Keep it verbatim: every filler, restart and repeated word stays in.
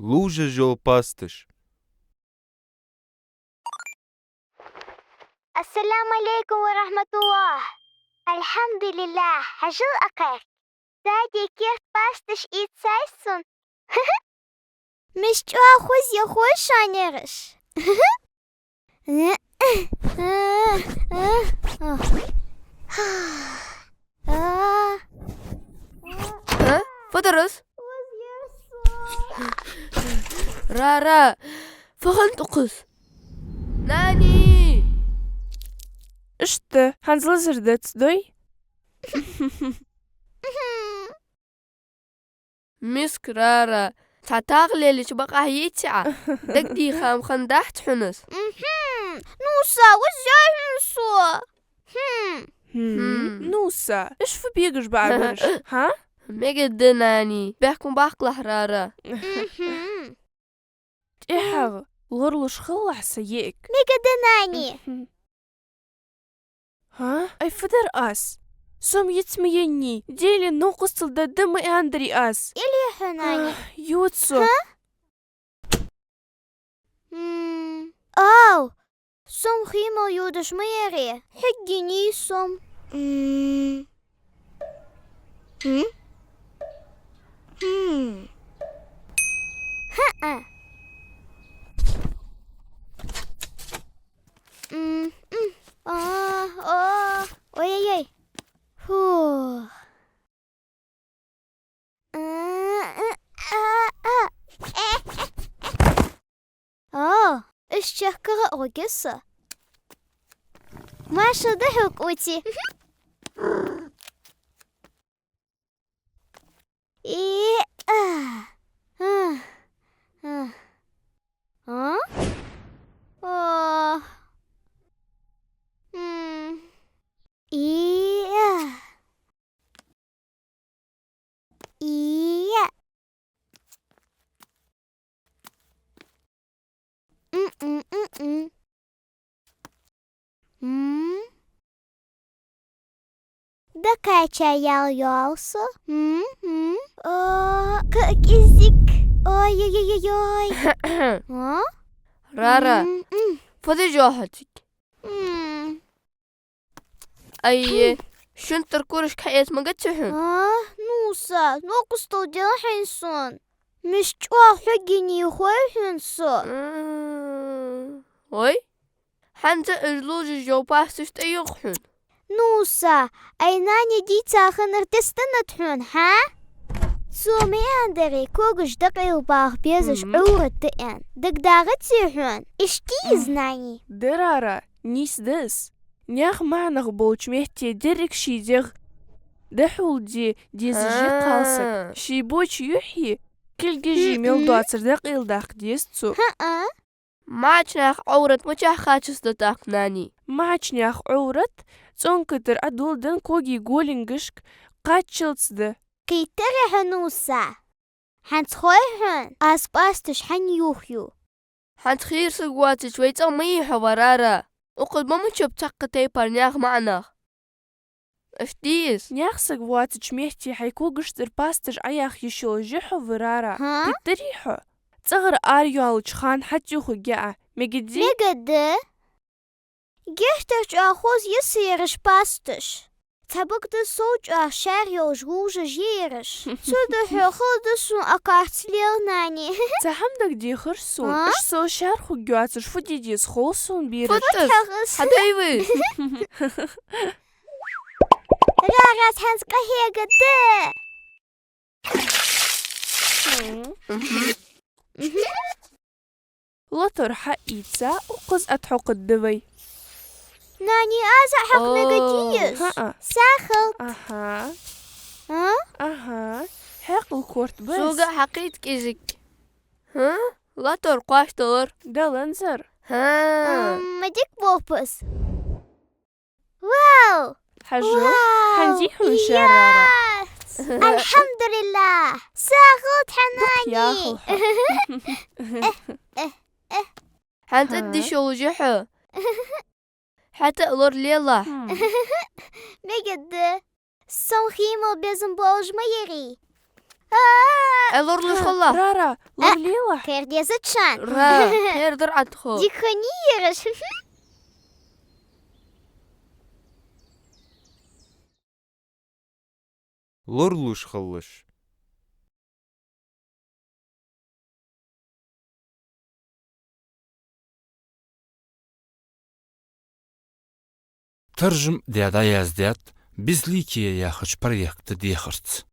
Лувжаш йола пасташ. Ассаламу Ӏалайкум ва рахьматуллахӀ. АлхьамдулиллахӀ, хьажал акхарк. Дади керда пасташ ийцай сона. Мишта чӀоагӀа хоза я хой шоана ераш. А? Фу дар из? Рара, фу хиннад укхаза? Нани! Иштта, хӀанз лазар дац, дой? Миска Рара, цхьа тагӀа лелача бакъахьа йиций Ӏа? Дагадеха хӀама хиннадац хьона из? Мгм. Ну, са, вазъяй хьона со. Хм. Хм. Хм. Ну, са, уж фу бегаш ба ераш, хӀа? Мегаргда да, Нани, бехк ма баккхалахь, Рара. Мгм. ТӀехьагӀа лоралуш хилалахь са йиӀиг. Мегаргда, Нани. Мгм. ХӀа? Ай, фу дар аз? Со-м йиц ма еннай, Деле новкъостал даргда ма аьннадарий аз. Или хьо, Нани? Ах, йода со. ХӀа? М, ау, со-м хий мел йодаш ма ярий, хьеггинний со-м. М. М? М. ХӀаа. М, м. А, а, ой-ой-ой. Фу. О, из чехкара гӀоргья со. Маша, да хьога, Ути. И, а, а, а. А? О. М. И, а. И. М-м-м-м. М. Да кача ял йоал со. М, м. О, к-, кӀезига. Ой-ой-ой-ой. А? Рара. М, м. Фу деш йоал хьо цига? М. Ай, шун тӀара курашка хьаэца ма гаций хьона? А, ну, са, новкъостал дел хьайна сона. Мишта чӀоагӀа хьеггинний хой хьона со. М, ой, хӀанз а уж лувжаш йола пасташ тӀаюгӀ хьона. Ну, са, ай, Нани дийца хиннар тестанат хьона, хӀа? Цо ма аьннадарий, когаш дӀакъайлабаха безаш Ӏоврат да аьнна. ДагадоагӀаций хьона? Иштта дий из, Нани? Да, Рара, нийса да из. Наьха маӀанах болча метте деррига ший дегӀ дӀахьулде дезаш я кхалсаг. Ший боча юхье кулгаши мел доацар дӀакъайладаккха деза цо. ХӀаа. МаӀача наьха Ӏоврат мичахьа кхаччалца да тӀаккха, Нани? МаӀача наьха Ӏоврат цӀонкара тӀара Ӏодоладенна коги голингашка кхаччалца да. Кхийтарий хьо, ну, са? ХӀанз хой хьона, аз пасташ хьан юхаю? ХӀанз хийра саг воацача вай цӀагӀа ма йий хьо, ва Рара. Укхаза ба мичаб цхьаккха тайпара наьха маӀанах. Иштта дий из? Наьха саг воацача метте хьай когаш тӀара пасташ Ӏояха йиш йолаш я хьо, ва Рара. ХӀа? Кхийтарий хьо? ЦӀагӀара арайоалача хана хьатӀаювхаргья Ӏа. Мегаргдий? Мегаргда. Геттара чӀоагӀа хоза я са ераш пасташ. Цхьабакъда сов чӀоагӀа шаьра йолаш лувжаш я ераш. Цудухьа хала да сона акхарца лела, Нани. Цхьа хӀама дагадехар сона. А? Уж сов шаьра хургйоацаш фу де деза хов сона бераш. Фу да из? Хьадай вай. Рара, хӀанз къахьегаргда. Лотор хьаийца, укхаза Ӏохьокхаргда вай. Нани, аз а хьокха мегаргдий из? ХӀаа. Сахалт. Аха. А? Аха. Хьаькъал корта ба из. Сога хьакхийта кӀезига. ХӀа? Лотор кхоачадалар. Даланзар. ХӀаа. Ам, ма дика болх ба из. Вау! Хьажал, вау! ХӀанз дий хьона шаьра? Яц! АлхьамдулиллахӀ! Сагот хьа, Нани! Яхал хьо. ХӀанз а деш йолаш я хьо. ХӀаьта а лоралелахь. Мегаргда. Со-м хий мел безам болаш ма ярий. Э, лоралуш хилалахь. Ра, ра, лоралелахь. Кхера деза шоана. Ра, кхера дар Ӏа тхо. Дика хиннай ераш. Лоралуш хилалаш. Таржам даь дӀаяздаьд «Безликие» яхача проекта дехарца.